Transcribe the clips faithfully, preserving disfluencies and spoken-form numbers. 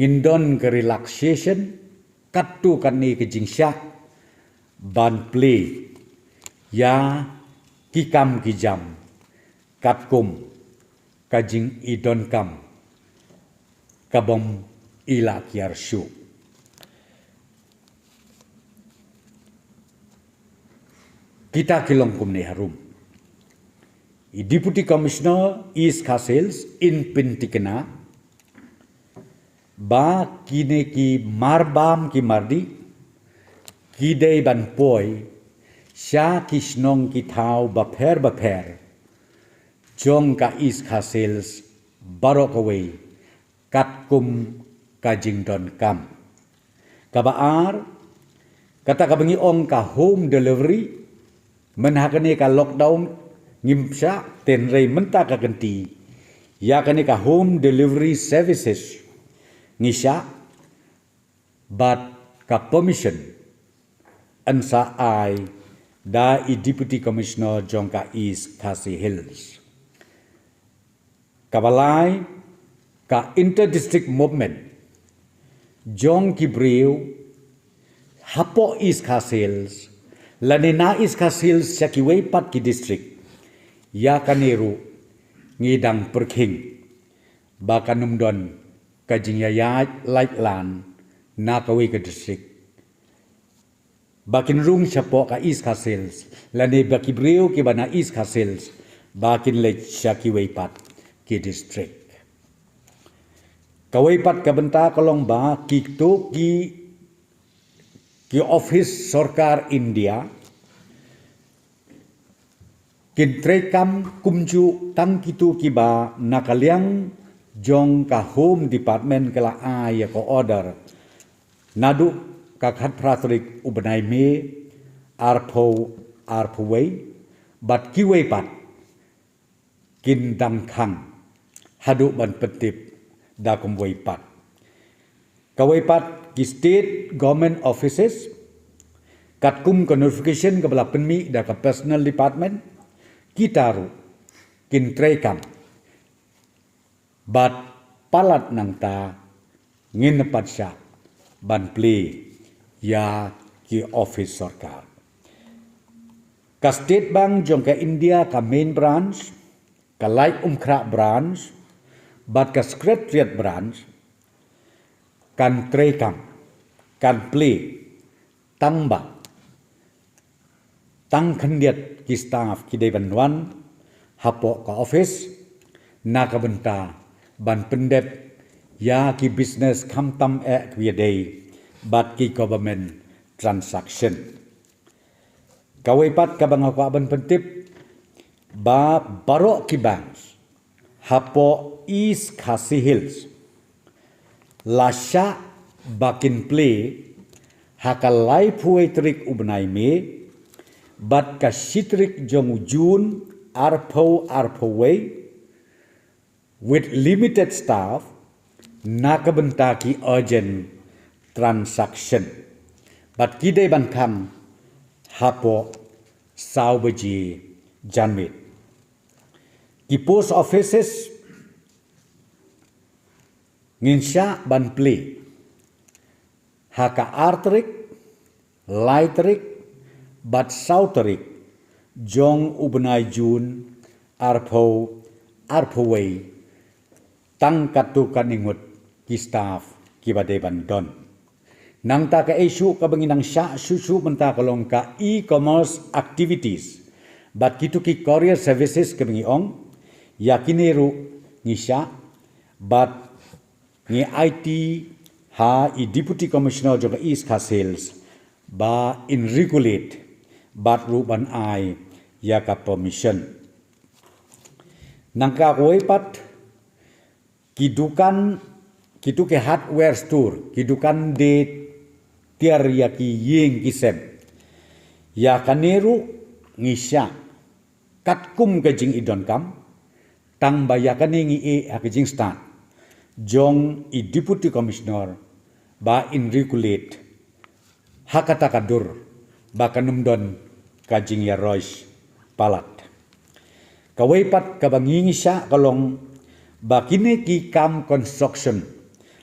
Ngin don ka relaxation katto katne ka jingshah ban plie ïa ki kam ki jam katkum ka jingidonkam ka bym i la kiar shuh. Kita ki long kumne harum. I Deputy Commissioner East Khasi Hills in pynthikna ba kine ki marbam ki mardih ki dei ban poi sha ki shnong ki thaw bapher bapher jong ka East Khasi Hills baroh kawei katkum ka jingdonkam. Kaba ar, kata kaba ngi ong ka home delivery, mynta ha kane ka lockdown ngim shah, hynrei mynta ka kynti ïa kane ka home delivery services ngi shah, bad ka permission yn sa ai da i Deputy Commissioner jong ka East Khasi Hills. Kaba lai, ka inter-district movement jong ki briew hapoh East Khasi Hills lane na East Khasi Hills sha kiwei pat ki district, ïa kane ruh ngi dang pyrkhing ba kan ym don ka jingïaid lait lan na kawei ka district ba kin rung shapoh ka East Khasi Hills lane ba ki briew kiba na East Khasi Hills ba kin leit sha kiwei pat ki district. Kawei pat ka bynta ka long ba kito ki, ki office sorkar India kin treikam kumjuh tang kito kiba na ka liang jong ka Home Department ka la ai ïa ka order naduh ka khatphra tarik u bnai May arphew arphew wei, bad kiwei pat kin dang khang haduh ban pyntip da kumwei pat. Kawei pat ki state government offices katkum ka notification kaba la pynmih da ka personnel department, kita ruh kin treikam bad palat nangta ngin pat shah ban plie ïa ki office sorkar. Ka State Bank jong ka India ka main branch, ka Laitumkhrah branch bad ka Secretariat branch kan treikam, kan plie tang ba tang khyndiat ki staff ki dei ban wan hapoh ka office na ka bynta ban pyndep ïa ki business khamtam eh kiba dei bad ki government transaction. Kawei pat kaba nga kwah ban pyntip ba baroh ki banks hapoh East Khasi Hills la shah ba kin plie ha ka laiphew wei tarik u bnai May bad ka shi tarik jong u June arphew arphew wei, with limited staff na ka bynta ki urgent transaction. Bad ki dei ban khang hapoh saw baje janmiet. Ki post offices ngin shah ban plie ha ka ar tarik, lai tarik bad saw tarik jong u bnai June arphew arphew wei, tang katto katne ngut ki staff kiba dei ban don. Nangta ka issue kaba ngi nang shah shuh shuh mynta ka long ka e-commerce activities bad kito ki courier services kaba ngi ong, ïa kine ruh ngi shah bad ngi aiti ha i Deputy Commissioner jong ka East Khasi Hills ba in regulate bad ruh ban ai ïa ka permission. Nangta kawei pat ki dukan, kito ki hardware store, ki dukan de tiar ïa ki ïing ki sem, ïa kane ruh ngi shah katkum ka jingidonkam, tang ba ïa kane ngi ïeh ha ka jingstad jong i Deputy Commissioner ba in regulate ha kata ka dur ba kan ym don ka jingïaroish palat. Kawei pat kaba ngi ngi shah ka long ba kine ki kam construction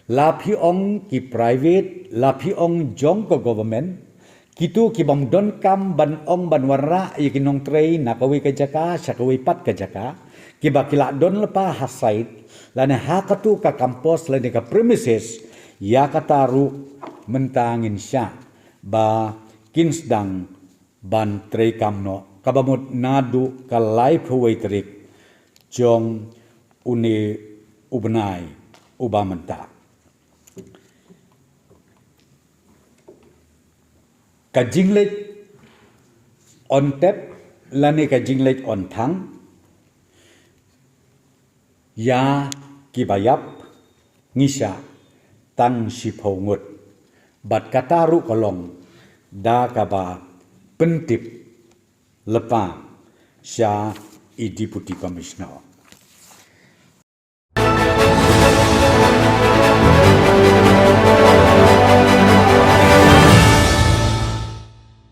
La phi ong ki private, la phi ong jong ka government, kitu ki bym donkam ban ong ban wanrah ïa ki nongtrei na kawei ka jaka sha kawei pat ka jaka, kiba ki la don lypa ha site lane ha katu ka campus lane ka premises, ïa kata ruh mynta ngin shah ba kin sdang ban treikam noh, kaba mut naduh ka laiphew wei tarik jong une u bnai uba mynta. Ka jingleit on tep lane ka jingleit on thang ïa kiba ïap ngi shah tang shiphew ngut, bad kata ruh ka long da kaba pyntip lypa sha i Deputy Commissioner.